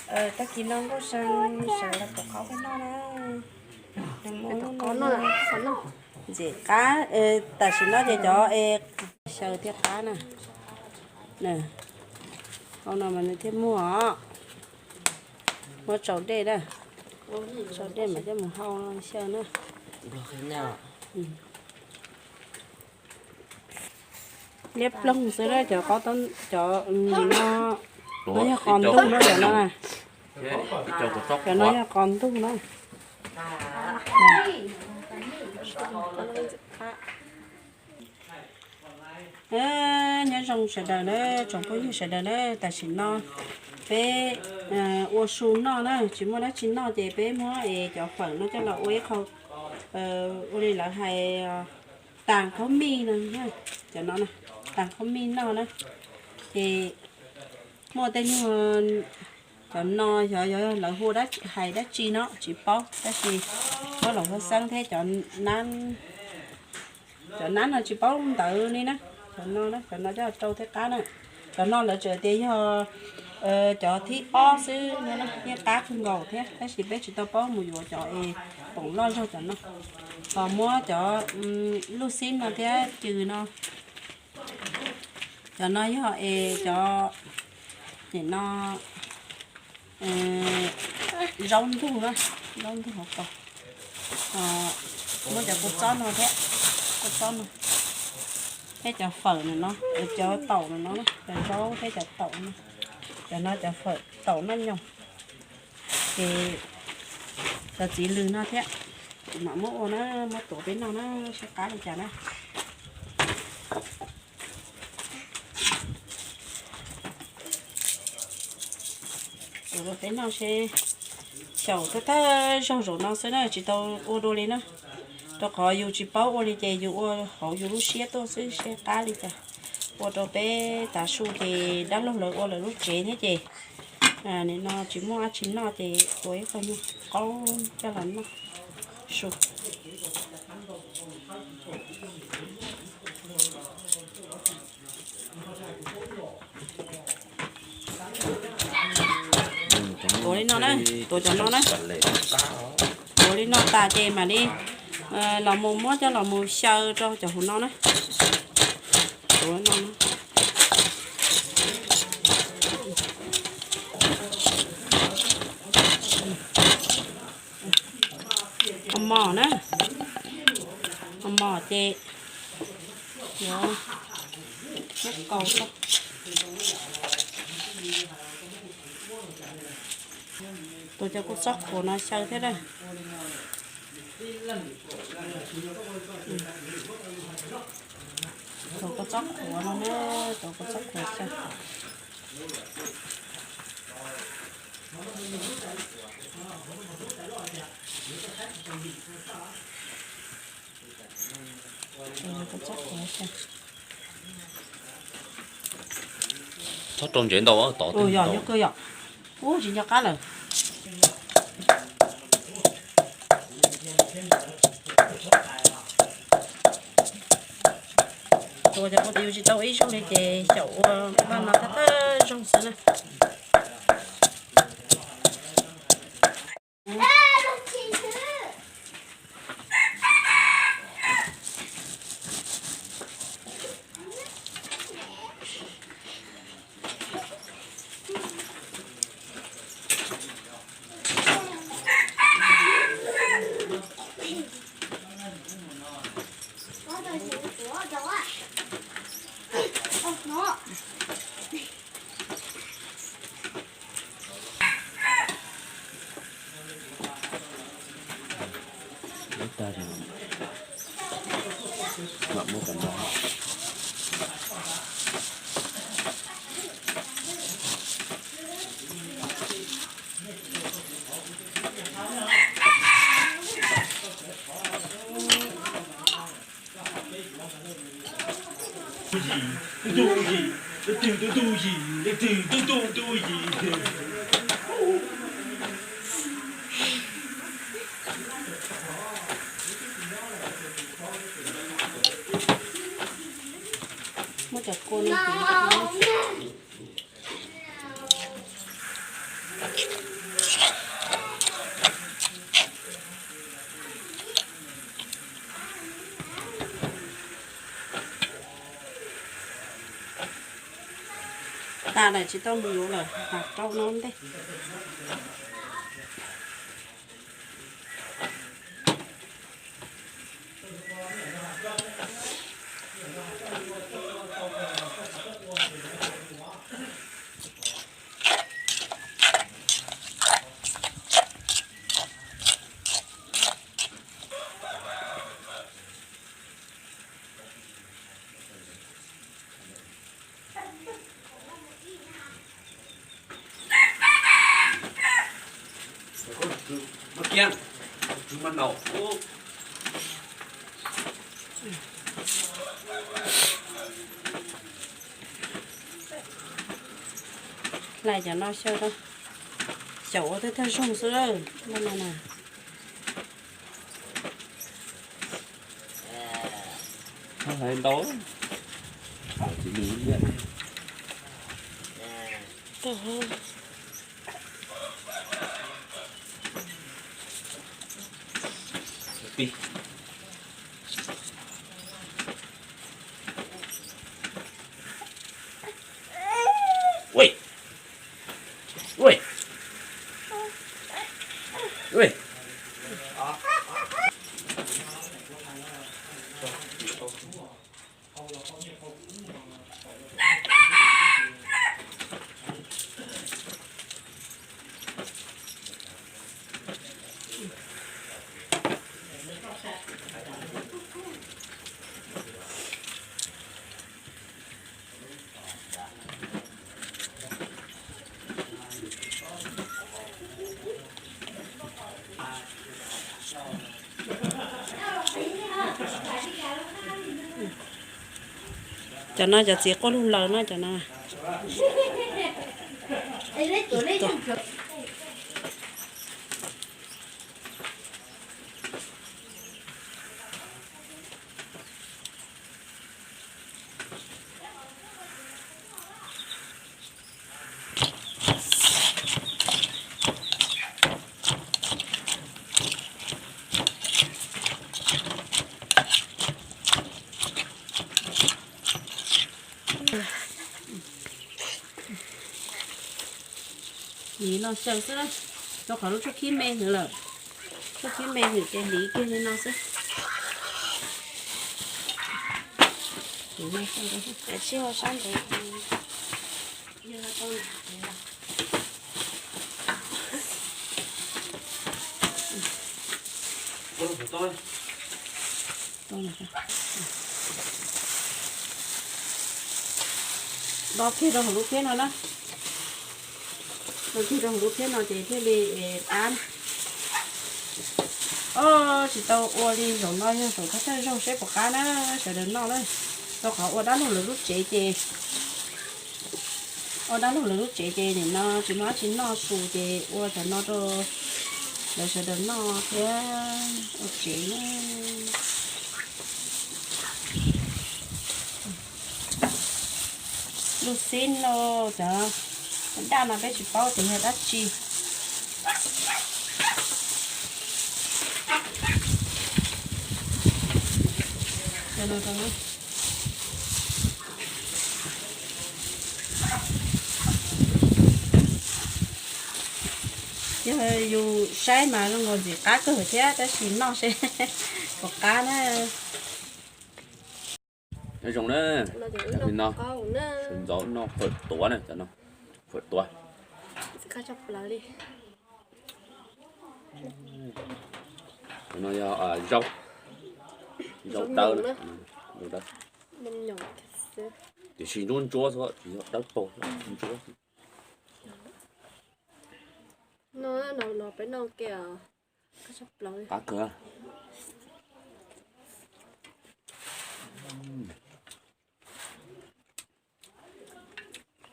Tag kis no Nkauj See sawv los tuav qhov peb noj na. Ntxim qab, tam sim no ces cov es xyaw thiaj qab na. Hauv no mas nws thiaj muag os. Muab tsau dej na, tsau dej mas coj mus hau xyaw na. Liab ploog xwb na, cov, cov no, no yog qos ntuj no, cov no na. Cov no yog qos ntuj na. Nyob zoo sawv daws na, tsoom phooj ywg sawv daws na, tam sim no peb ua su noj na, tsis muaj dab tsi noj ces peb muab es cov fawm no coj los ua ib qho, ua li lawv hais tas khaub mij no, cov no tas khaub mij noj na. Ces muaj tej nyuag, cov no xyov yog lawv hu hais dab tsi no tsis paub, tab sis muab los hu xeeb thiab cov nab no tsis paub ntawv li na. Cov no, cov no coj rau thiaj qab na. Cov no lawv tseem tias yog cov thib ob xwb, yeej qab kawg nkaus thiab, tab sis peb tsis tau paub mus yuav cov es poom loj zog cov no. Ho muab cov luj xib no thiab cws no. Cov no yog es cov, nim no, zaub ntug na, zaub ntug hauv paus. Muab cov kua txob no thiab, kua txob no, thiab cov fawm no, cov taum no, cov zaub thiab cov taum no. Cov no cov fawm taum noj nyoos. Ces cov txiv lws no thiab, kuv mam muab ua na, muab tuav peb noj na, seb qab li cas na. Tuav rau peb noj seb, xyaum thawj thawj zaug zaum no xwb na, tsis tau ua dua li na. Rau qhov yus tsis paub ua li ces yus ua hauv yus lub siab tuaj xwb seb qab li cas. Ua rau peb tav su ces dab laug lawv ua lawv lub tsev thiab ces nim no tsis muaj dab tsi noj ces ua ib qho nyuag qaub coj los noj su. Tuav li no na, tuav cov no na. Tuav li no tas ces mam li los mus muab coj los mus xyaw rau cov hauv no na. Tuav no na. Ho mos na, ho mos ces yuav muab kaus xwb. Tuav cov kua txob qhuav no xyaw thiab na. Tuav kua txob qhuav no na, tuav kua txob qhuav xyaw. Txhob rau ntsev ntau, tod twb yog, yog kawg yom. Ub, tsis nco qab lawm. Tus cov kuv tias yus tsis tau ib zaug li ces xyaum ua npaj no thawj thawj zaug xwb na. Muab cov kua no. Lawm tsis tau mus yuav lawm, mam rau no ntej. Hlais cov no xyaw, xyaum ua thawj thawj zaug xwb no na. Hlais ntau, tsis nws ib yam. Cov no cov txiv quaj lug laws no cov no. Hliv no xyaw xwb na, rau qhov lub tshuaj khib me hwm lawm. Tshuaj khib me hwm ces hliv kiag li no xwb. Sib ho sab ntev. Dob kiag rau hauv lub phiab no na. Dob kiag rau hauv lub phiab no ces thiaj li qab. Os, tsis tau ua li zaum no, yog zaum thawj thawj zaug seb puas qab na, sawv daws noj na. Rau qhov ua dab laug lawv lub tsev ces, ua dab laug lawv lub tsev ces nim no tsis muaj dab tsi noj su ces ua cov no rau lawv sawv daws noj thiab ua tsev na. Lub xib no, cov daj no peb tsis paub tias yog dab tsi. Yog yus saib mas zoo nkaus ntxim qab kawg thiab, tab sis noj seb puas qab na. Nyob zoo na, cov no sawv ntxov noj fawm tuav na, cov no fawm tuav. Cov no yog zaub, zaub dawb, zaub dawb. Tiam sis ntsuab ntsuab xwb, tsis yog dawb paug, ntsuab. Qab kawg.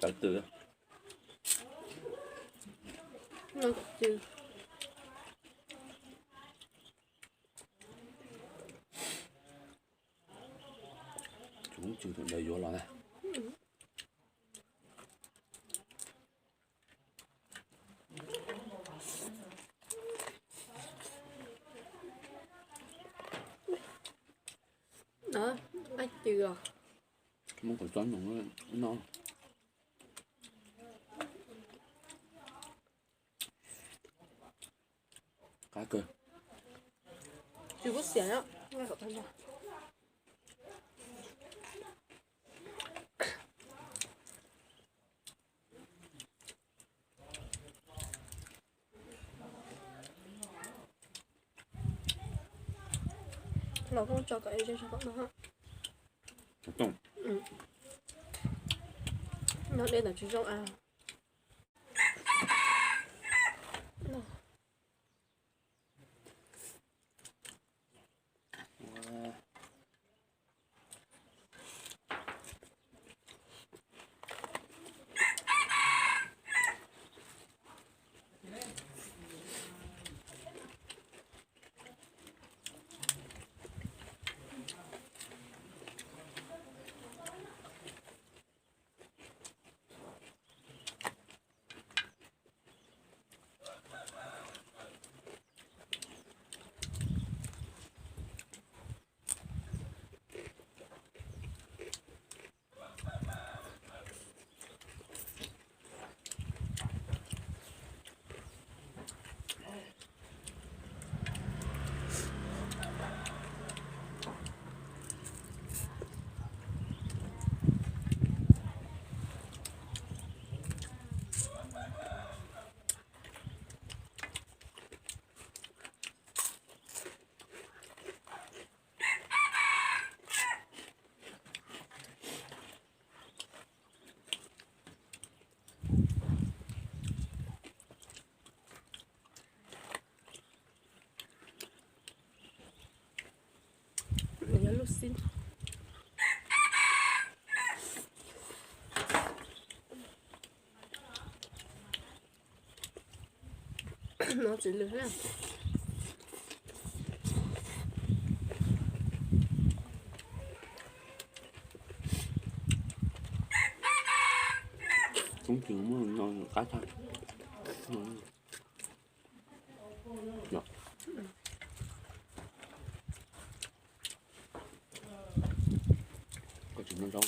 Cov twm. Tsuv twm thaum ntawd yuav los na. Muab kuv txob nyoos no. Qab kawg. Tsis kub xiam no. Los koj tso kom ze kom no. Nyob dej ntawd tsis zoo a. Nws yog lub xib. No tsis lwm na. Koob tsis muaj no qab tag. Koj tsis muaj zaub.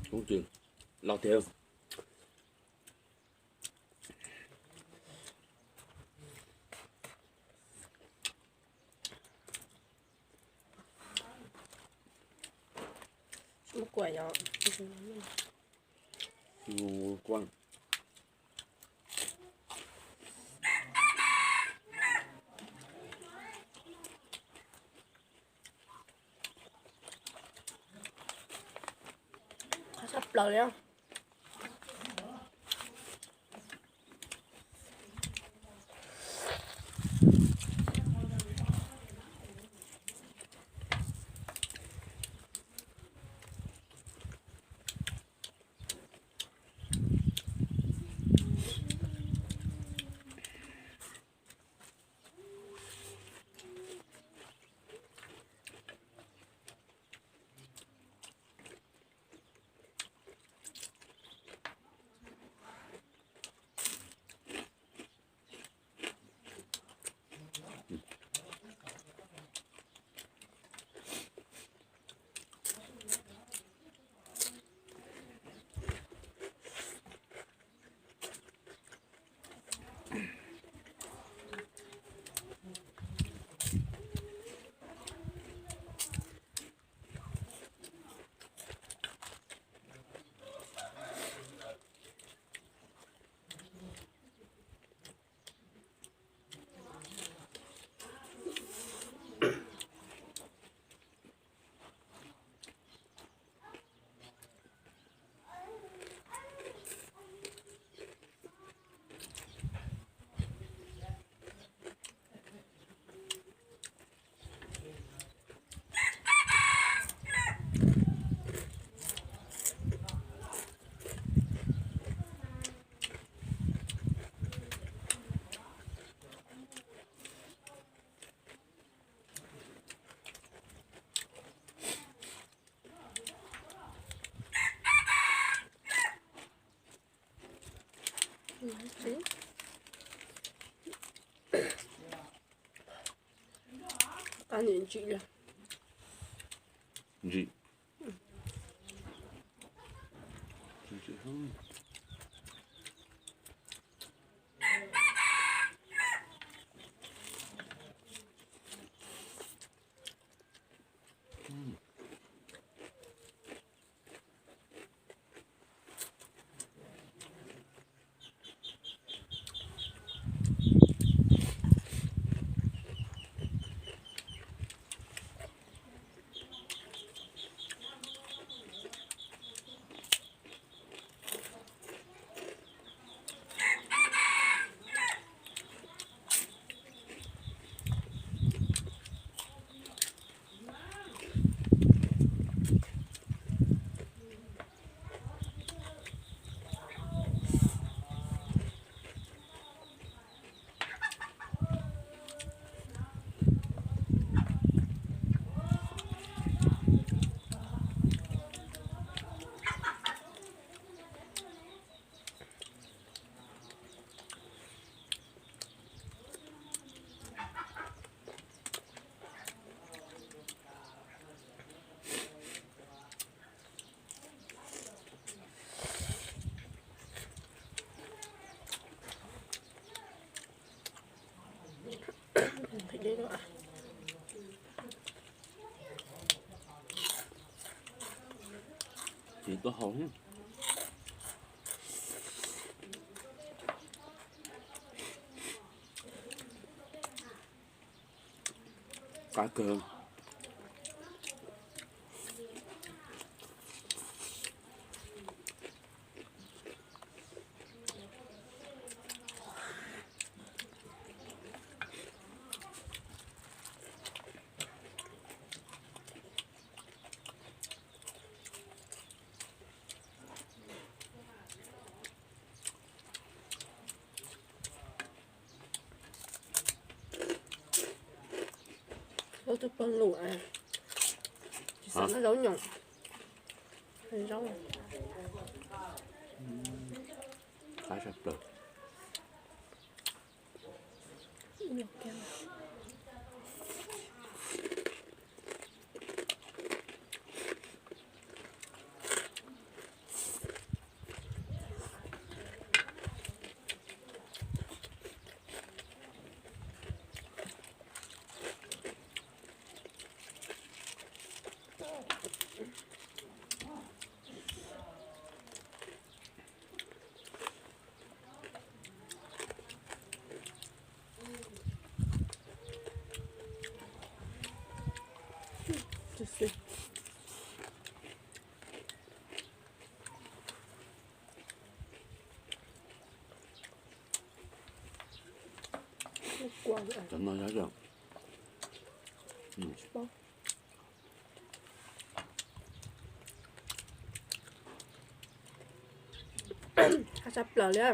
Koob tsis los tiag. Muab kuam yom. Kuam. Qab tshaj plaws li. Ntsim li. Ntsim. Ntsim. Ces tuaj hau. Qab kawg. Ua tus pog lus, tsis xav noj zaub nyoos, zaub. Qab tshaj plaws. Cov no yog, tsis paub. Qab tshaj plaws li.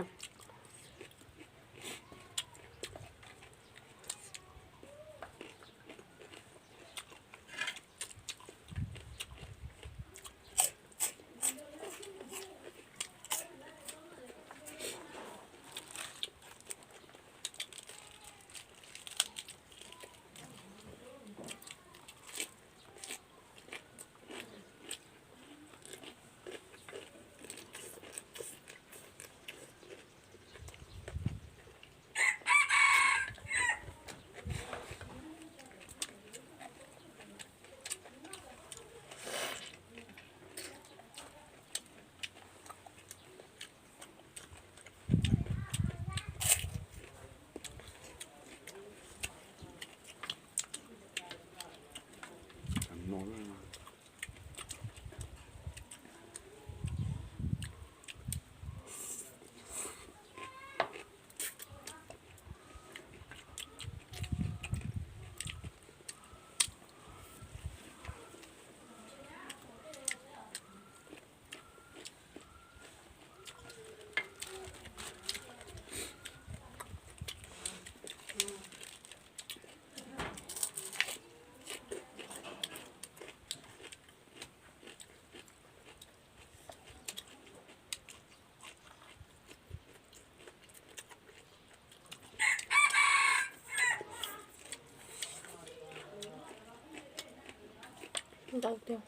Ntau tiag.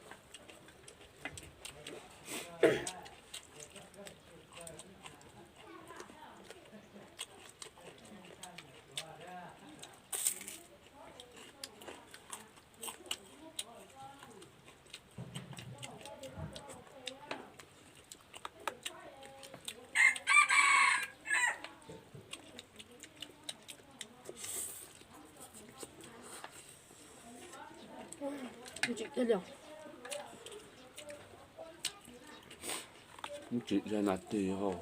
Ntsim tiag li. Ntsim zog nas tig hos.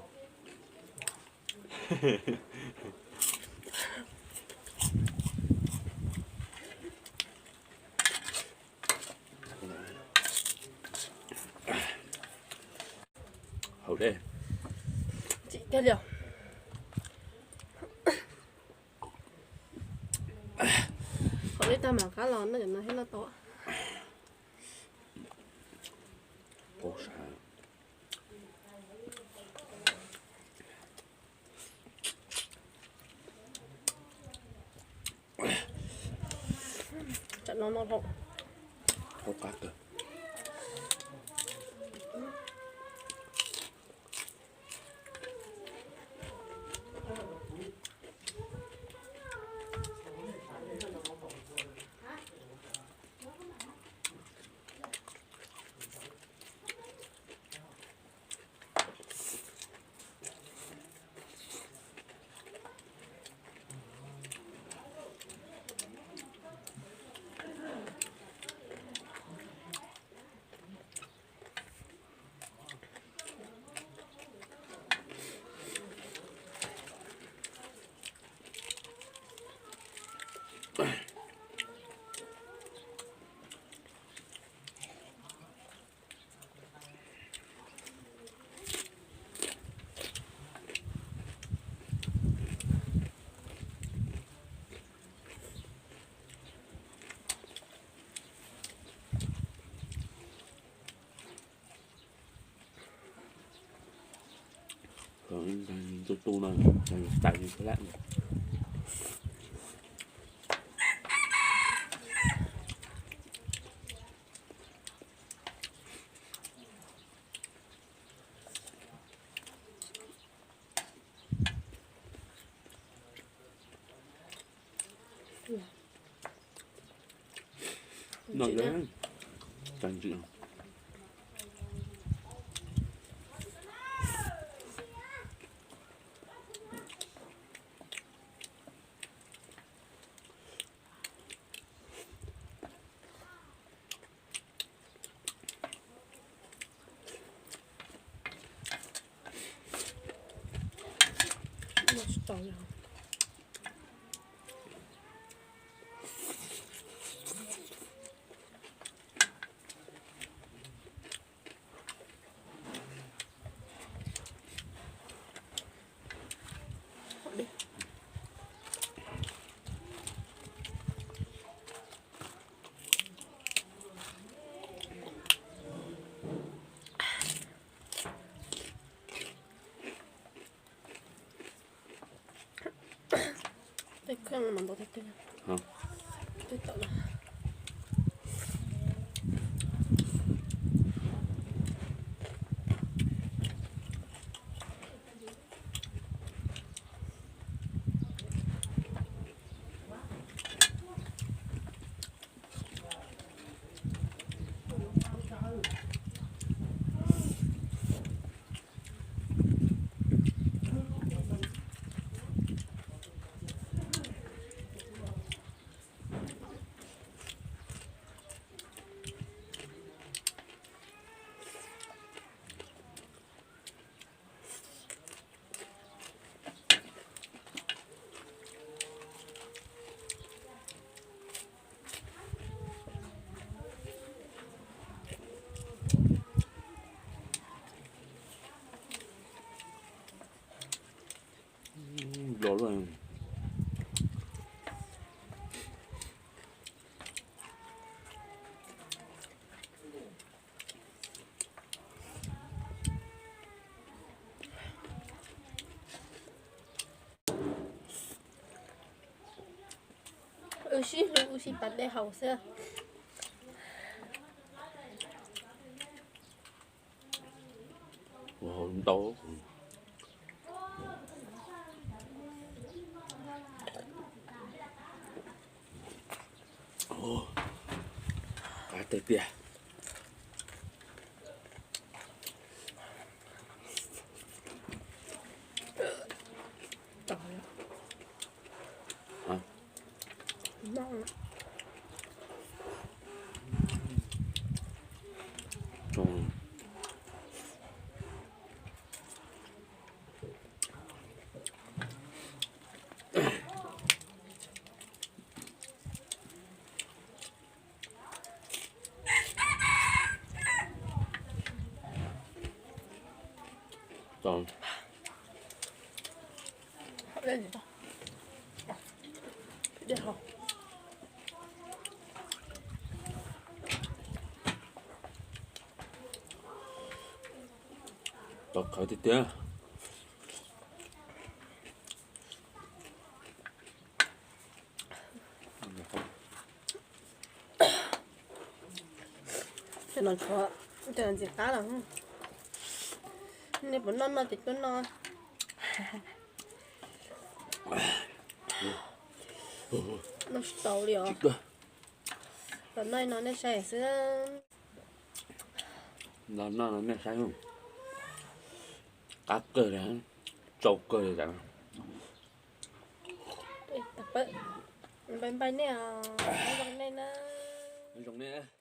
Haum dej. Ntsim tiag li. Haum dej tag mam qab los noj cov no thiab noj tau. Paub sab. Tsam no no haum. Haum qab kawg. Tu tu no, tais li lab. No, tais ntsim. Tej kheej mas ntau tiag tiag. Tej tawm no. Los lawm. Wb sib hlub wb sib pab dej haus xwb. Ntau. Qab tiag tiag. Tau khawv tiag tiag. Cov no tshuav, cov no ntxim qab lawm. Nej puas noj noj ces tuaj noj. Noj tsis tau li os. Los noj no nej saib xwb. Los noj no nej saib. Qab kawg li, tsau kawg li. Npaj npaj nej os, nyob zoo nej na. Nyob zoo nej.